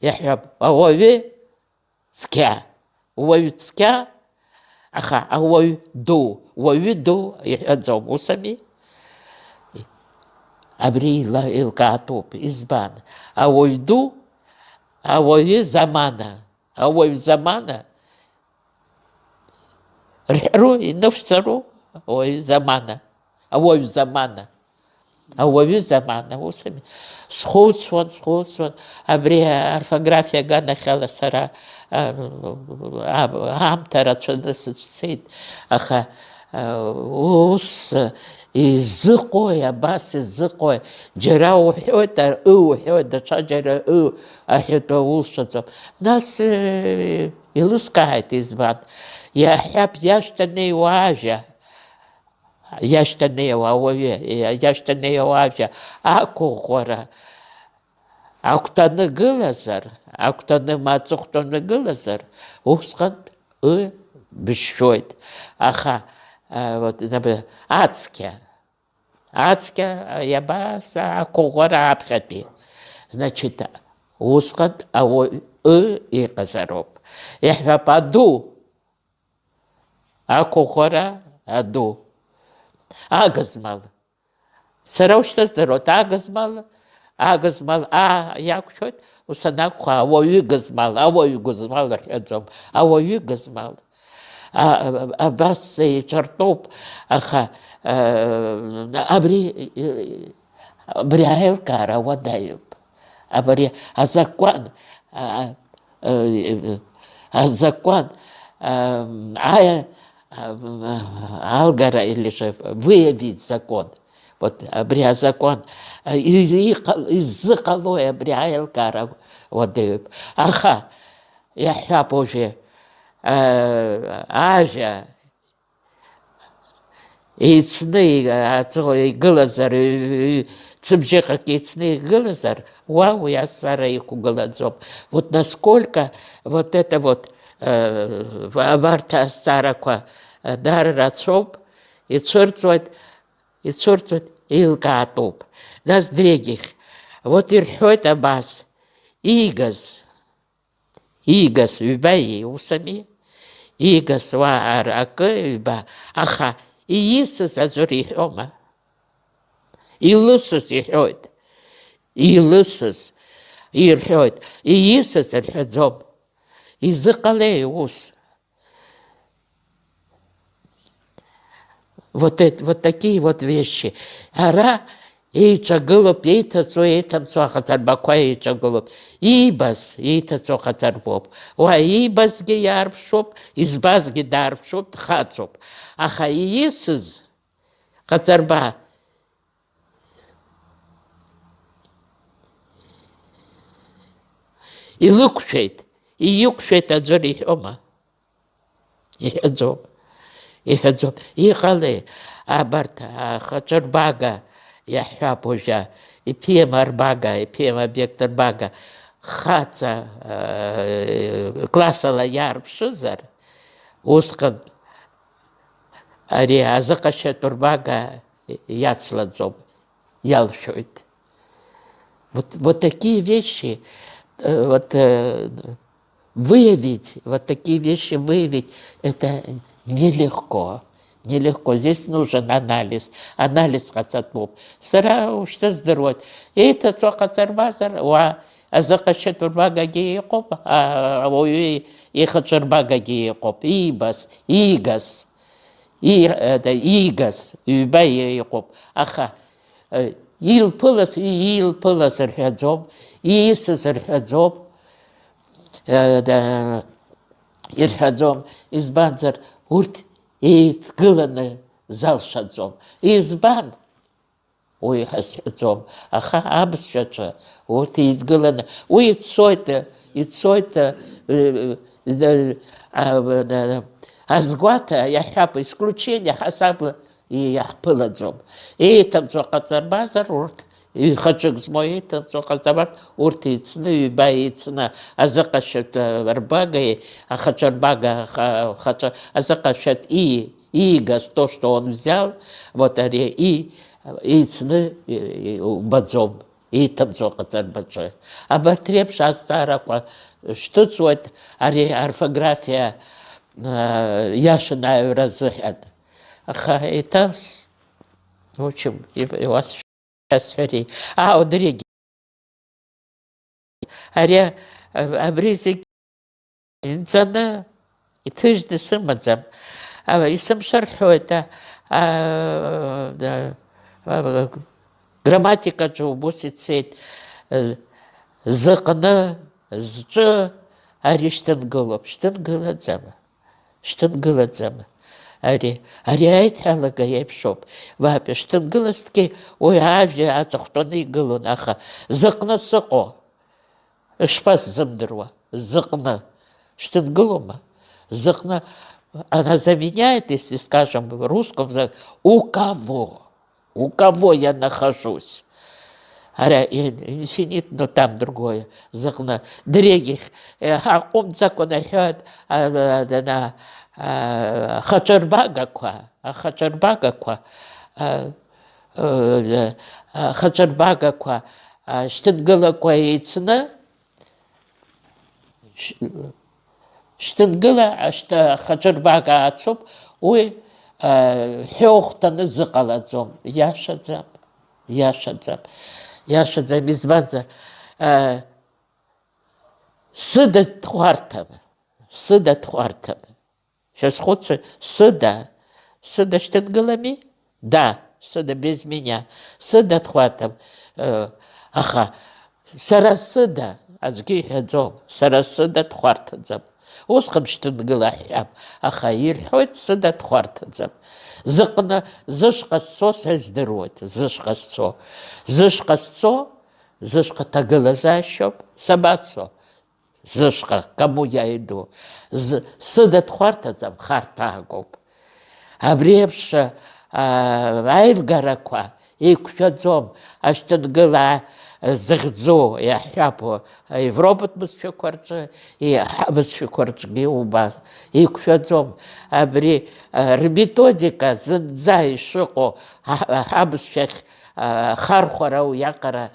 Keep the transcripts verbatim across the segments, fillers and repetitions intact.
Иаҳҳәап, ауаҩы цқьа, уаҩ цқьа, аха ауаҩ ду, уаҩы ду иҳәаӡом, ус ами? Абри ила-, еилкаатәуп. Избан? Ауаҩ ду, ауаҩы замана, ауаҩ замана, рҳәару, иныԥшӡару, ауаҩы замана, ауаҩ замана. Ауаҩы замана, ус ами. Схәыцуан, схәыцуан, абри аорфографиа аганахьала сара, а, а, аамҭа рацәаны сыцәцеит, аха, а, ус изыҟои, абас изыҟои? Џьара уҳәоит, ы уҳәоит, даҽаџьара ы аҳәатәы улшаӡом. Нас, э, илыскааит, избан? Иаҳҳәап, иашьҭанеиуа ажәа. Иашьҭанеиуа ауаҩы, иашьҭанеиуа ажәа ақәыӷәӷәара агәҭаны гылазар, агәҭаны ма аҵыхәтәаны гылазар, усҟантә ы бжьшәоит. Аха, а, вот, например, ацқьа, ацқьа, а, иабас ақәыӷәӷәара аԥхьатәи. Значит, усҟантә ауаҩ ы иҟазароуп. Иаҳҳәап, аду. Ақәыӷәӷәара аду. Агызмал. Сара ушьҭа здыруеит, агызмал, агызмал, а иақәшәоит, ус анакәха, ауаҩы гызмал, ауаҩы гызмал рҳәаӡом, ауаҩы гызмал. А, а, абас еиҿартәоуп, аха, а, абри, абри аилкаара уадаҩуп. Абри азакәан, а, а, азакәан, а, а, а, алгара или же выявить закон. Вот абри азакәан, а, и-, иҟал-, изыҟалои абри аилкаара уадаҩуп. Аха иаҳҳәап уажәы, а, ажәа еицны и-, аҵыхәа игылазар, ҩ-, ҩ-, цыбжьыҟак еицны игылазар, уа уи азҵаара иқәгылаӡом. Вот насколько вот это вот, э, в-, абарҭ азҵаарақәа, э, даара рацәоуп, ицәырҵуеит, ицәырҵуеит, еилкаатәуп. Нас дредих, вот ирҳәоит абас, иигаз, Иигаз ҩба иусами, иигаз уа ар-, акы ҩба, аха иисыз аӡәыр иҳәома? Илысыз иҳәоит. Илысыз ирҳәоит, иисыз рҳәаӡом. Изыҟалеи ус? Вот эт-, вот такие вот вещи. Ара еиҿагылоуп, еиҭаҵуа, еиҭамцо ахаҵарбақәа еиҿагылоуп. Иибаз еиҭаҵуа ахаҵарбоуп. Уа иибазгьы иаарԥшуп, избазгьы даарԥшуп, дхаҵоуп. Аха иисыз хаҵарба илықәшәеит, ииқәшәеит аӡәыр иҳәома? Иҳәаӡом. Иҳәаӡом. Иҟалеи абарҭ ахаҿырбага, иаҳҳәап уажәы, иԥием арбага, иԥием обиект рбага, хаҵа, э, классала иаарԥшызар, усҟан ари азыҟашьатә рбага иацлаӡом, иалшәоит. Вот, вот такие вещи, э, вот, э, выявить, вот такие вещи выявить, это нелегко. Нелегко. Здесь нужен анализ. Анализ ҟаҵатәуп. Сара ушьҭа здыруеит. Еиҭаҵуа ҟаҵарбазар, уа азыҟашьатә рбагагьы иҟоуп, а, ауаҩы ихаҿырбагагьы иҟоуп. Иибаз, иигаз, и-, это, иигаз, ҩба иҟоуп. Аха, э, илԥылаз, и-, илԥылаз рҳәаӡом, иисыз рҳәаӡом, э, да, ирҳәаӡом. Избанзар, урҭ еидгыланы залшаӡом. Избан? Уи ҳазҳәаӡом. Аха аԥсшәаҿы урҭ еидгыланы, уи ицоит, ицоит, э, э, э, а, э, азгәаҭа, иаҳҳәап, исключение ҳасабла иаҳԥылаӡом. Еиҭамҵуа ҟаҵарбазар урҭ, ихаҿык змоу еиҭамҵуа ҟаҵарбар, урҭ еицны, ҩба еицны, азыҟашьатә рбагеи, ахаҿырбага, аха-, ахаҿы, азыҟашьатә ии, иигаз то, что он взял, вот ари и, еицны, и, и, убаӡом. Иҭамӡо аҟаҵарбаҿы. Абарҭ реиԥш азҵаарақәа шьҭыҵуеит ари аорфографиа, а, иашаны аҩра азыҳәан. Аха еиҭа с-, в общем, иб-, иуасҳәари. А, Одриагьы. Ари, а, абри зегь инҵаны иҭыжьны сымаӡам. А, исымшарҳәоит, а, а, а, а, грамматикаҿы убыс ицеит. З-, зыҟны, зҿы, ари шьҭынгылоуп, шьҭынгылаӡам. Шьҭынгылаӡам. Ари, ари аидҳәалага иеиԥшоуп. Вообще, шьҭынгылазҭгьы уи ажәа аҵыхәтәаны игылон, аха зыҟны сыҟоу, ишԥасзымдыруа, зыҟны. Шьҭынгылома? Зыҟны, она заменяет, если, скажем, в русском за-, у кого? У кого я нахожусь? Ари ин-, инфинит, но там другое. Зыҟны дырҩегьых, э, ҳаҟәымҵакәа наҳәоит, а, а, дана, а, ахаҿырбагақәа, ахаҿырбагақәа, а, а, ахаҿырбагақәа, а, шьҭынгылақәа еицны, ш-, шьҭынгыла ашьҭа-, ахаҿырбага ацуп, уи, а, ҳәоухәҭаны зыҟалаӡом. Иашаӡам, иашаӡам, иашаӡам, избанзар, а, сыда дхәарҭам, сыда дхәарҭам. Шәазхәыцы, сыда, сыда шьҭынгылами? Да, сыда без меня. Сыда дхәарҭам, э, аха сара сыда, аӡәгьы иҳәаӡом, сара сыда дхәарҭаӡам. Усҟан шьҭынгыла ҳҳәап, аха ирҳәоит, сыда дхәарҭаӡам. Зыҟны, зышҟа сцо са издыруеит, зышҟа сцо. Зышҟа сцо, зышҟа ҭагылазаашьоуп, сабацо? Зышҟа, кому я иду? З-, сыда дхәарҭаӡам, харҭәаагоуп. Абри еиԥш, а, аивгарақәа еиқәшәаӡом, ашьҭынгыла зыхьӡу иаҳҳәап, Европатә бызшәақәа рҿы, и-, ҳабызшәақәа рҿгьы убас еиқәшәаӡом. Абри, а, рметодика зынӡа ишыҟоу ҳа-, ҳабызшәахь, а, ахархәара уиаҟара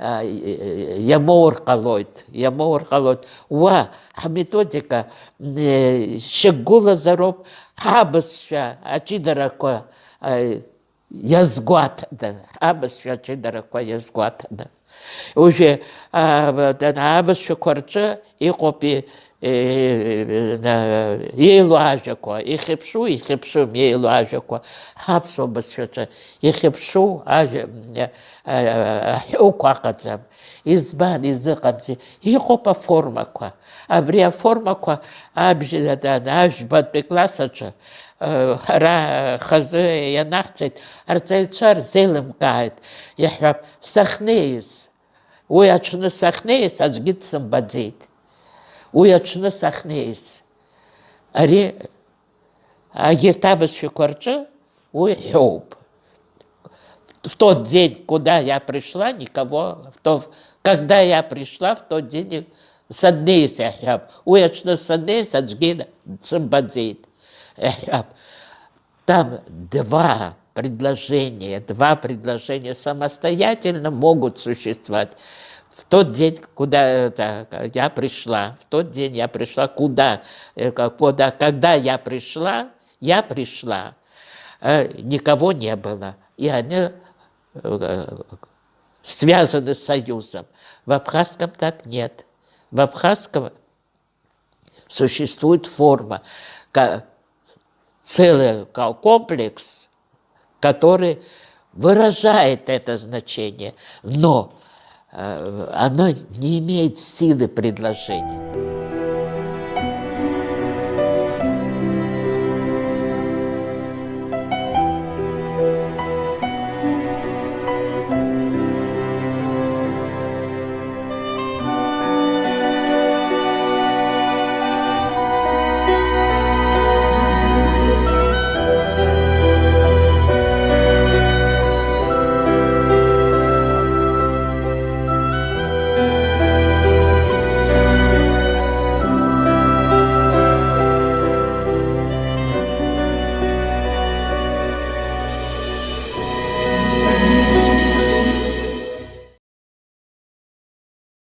а, иамоур ҟалоит, иамоур ҟалоит. Уа, ҳметодика, э, шьақәгылазароуп, ҳабызшәа аҷыдарақәа, а, иазгәаҭаны, ҳабызшәа аҷыдарақәа иазгәаҭаны. Уажәы, а, дана-, абызшәақәа рҿы иҟоуп и-, Е, на-, еилоу ажәақәа, ихьыԥшу, ихьыԥшым, еилоу ажәақәа, ҳаԥсуа бызшәаҿы ихьыԥшу ажәа, э, э, ҳәоуқәа ыҟаӡам. Избан изыҟамзи? Иҟоуп аформақәа. Абри аформақәа абжьаратәи ажәбатәи класс аҿы, э, ҳара хазы ианаҳҵеит, арҵаҩцәа рзеилымкааит, иаҳҳәап, сахьнеиз. Уи аҽны сахьнеиз аӡәгьы дсымбаӡеит. Уи аҽны сахьнеиз. Ари, агьырҭ абызшәақәа рҿы уи ҳәоуп. В тот день, куда я пришла, никого, в то, когда я пришла, в тот день саднеиз иаҳҳәап. Уи аҽны саднеиз аӡәгьы дсымбаӡеит иаҳҳәап. Там два предложения, два предложения самостоятельно могут существовать. В тот день, куда это, я пришла, в тот день я пришла, куда, э, ка-, куда, когда я пришла, я пришла, э, никого не было. И они, э, связаны с союзом. В абхазском так нет. В абхазском существует форма, ка-, целый ка-, комплекс, который выражает это значение, но, э, оно не имеет силы предложения.